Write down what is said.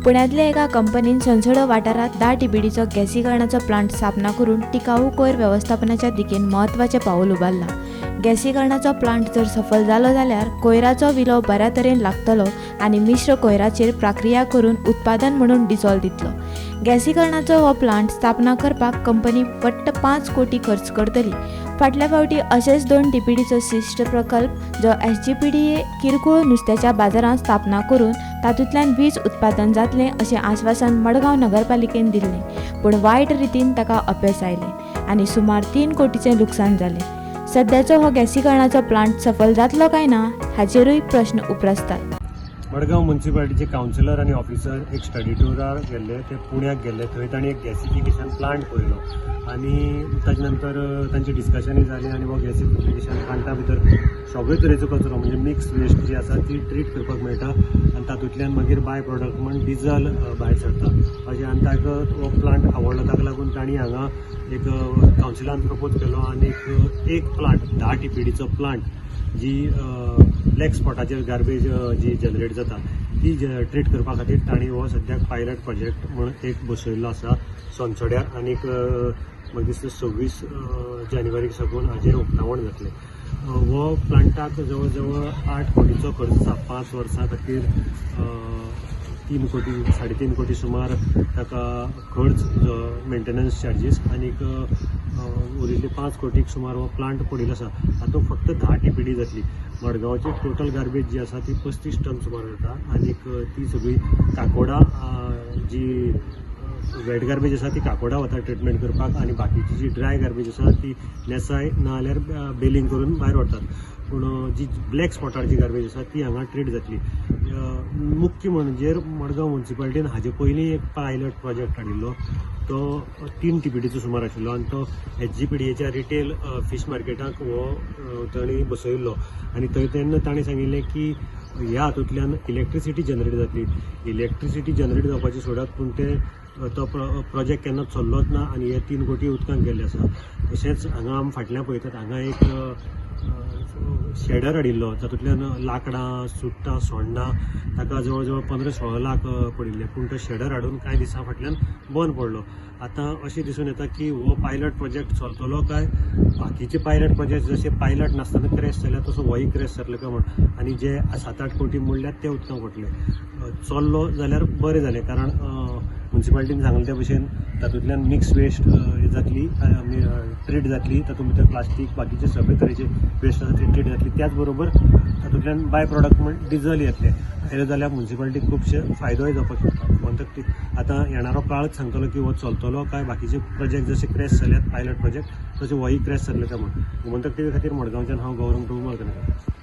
पुण्यांतल्या एका कंपनीन सोनसडो वाठारांत 10 टीपीडीचो गॅसीकरणाचो प्लांट स्थापना करून टिकाऊ कोयर वेवस्थापनाच्या दिकेन म्हत्वाचें पावल उबारलां. गॅसीकरणाचो प्लांट जर सफल जालो जाल्यार कोयराचो विलो बऱ्या तरेन लागतलो आनी मिश्र कोयराचेर प्रक्रिया करून उत्पादन म्हणून डिझॉल दितलो. गॅसीकरणाचो हो प्लांट स्थापना करपाक कंपनी वट्ट 5 कोटी खर्च करतली. फाटल्या फावटी अशेच 2 टीपीडीचो शिश्ट प्रकल्प जो SGPDA किरकोळ नुस्त्याच्या बाजारांत स्थापना करून तातूंतल्यान वीज उत्पादन जातलें अशें आश्वासन मडगांव नगरपालिकेन दिल्लें, पूण वायट रितीन ताका अपेस आयलें आनी सुमार 3 कोटीचें लुकसाण जालें. सद्याचो हो गॅसीकरणाचो प्लांट सफल जातलो काय ना हाचेरूय प्रश्न उप्रासतात. मडगांव म्युनिसिपालिटीचे कावन्सिलर आनी ऑफिसर एक स्टडी टुरार गेल्ले, ते पुण्याक गेल्ले. थंय तांणी एक गॅसिफिकेशन प्लांट पळयलो आनी ताजे नंतर तांचे डिस्कशनूय जालें आनी हो गॅसिफिकेशन प्लांटा भितर सगळे तरेचो कचरो म्हणजे मिक्स वेस्ट जी आसा ती ट्रीट करपाक मेळटा आनी तातूंतल्यान मागीर बाय प्रोडक्ट म्हण डिजल भायर सरता अशें. आनी ताका हो प्लांट आवडलो, ताका लागून तांणी हांगा एक कावन्सिलान प्रपोज केलो आनी एक प्लांट 10 टीपीडीचो प्लांट जी ब्लॅक स्पॉटाचेर गार्बेज जी जनरेट जाता ती ट्रीट करपा खातीर तांणी हो सद्याक पायलट प्रोजेक्ट म्हूण एक बसयल्लो आसा सोनसड्यार. आनीक म्हाका दिसता 26 जानेवारीक साकून हाजेर उक्तावण जातलें. हो प्लांटाक जवळ जवळ 8 कोटीचो खर्च आसा. 5 वर्सां खातीर 3 कोटी 3.5 कोटी सुमार ताका खर्च, मेंटेनन्स चार्जीस आनीक उरिल्ले 5 कोटीक सुमार हो प्लांट पडिल्लो आसा. हातूंत फक्त 10 टीपीडी जातली. मडगांवची टोटल गार्बेज जी आसा ती 35 टन सुमार जाता आनीक ती सगळी काकोडा जी वेट गार्बेज आसा ती काकोडा वता ट्रिटमेंट करपाक आनी बाकीची जी ड्राय गार्बेज आसा ती नेसाय ना जाल्यार बेलिंग करून भायर व्हरतात. पूण जी ब्लॅक स्पॉटार जी गार्बेज आसा ती हांगा ट्रीट जातली. मुख्य म्हणजे मडगांव म्युनिसिपालिटीन हाजे पयलीं एक पायलट प्रोजेक्ट हाडिल्लो, तो 3 टीपीडीचो सुमार आशिल्लो आनी तो SGPDAच्या रिटेल फीश मार्केटाक हो तांणी बसयल्लो आनी थंय तेन्ना तांणी सांगिल्लें की ह्या हातूंतल्यान इलेक्ट्रिसिटी जनरेट जातली. इलेक्ट्रिसिटी जनरेट जावपाची सोडात, पूण ते तो प्रोजेक्ट केन्ना चल्लोच ना आनी हे 3 कोटी उदकांत गेल्ले आसा. तशेंच हांगा आमी फाटल्यान पळयतात, हांगा एक शेडर हाडिल्लो तातूंतल्यान लांकडां, चुट्टां, सोण्णां ताका जवळ जवळ 15-16 लाख पडिल्ले, पूण तो शेडर हाडून कांय दिसां फाटल्यान बंद पडलो. आतां अशें दिसून येता की हो पायलट प्रोजेक्ट चलतलो काय बाकीचे पायलट प्रोजेक्ट जशे पायलट नासतना क्रॅश जाल्या तसो होय क्रॅश जातलो काय म्हण, आनी जे 7-8 कोटी मोडल्यात ते उदकांत वतले. चल्लो जाल्यार बरें जालें, कारण म्युनिसिपालिटीन सांगलें त्या भशेन तातूंतल्यान मिक्स वेस्ट जातली, ट्रीट जातली, तातूंत भितर प्लास्टीक बाकीचे सगळे तरेचे वेस्ट आसा ती ट्रीट जातली. त्याच बरोबर तातूंतल्यान बाय प्रोडक्ट म्हण डिजल येतलें. आयलो जाल्यार म्युनिसिपालिटीक खुबशे फायदोय जावपाक शकता. म्हणटक आतां येणारो काळच सांगतलो की हो चलतलो काय बाकीचे प्रोजेक्ट जशे क्रॅश जाल्यात पायलट प्रोजेक्ट तशे होय क्रॅश जातले काय म्हण. गोमंतक टीव्ही खातीर मडगांवच्यान हांव गौरंग प्रभू मडगांवकर.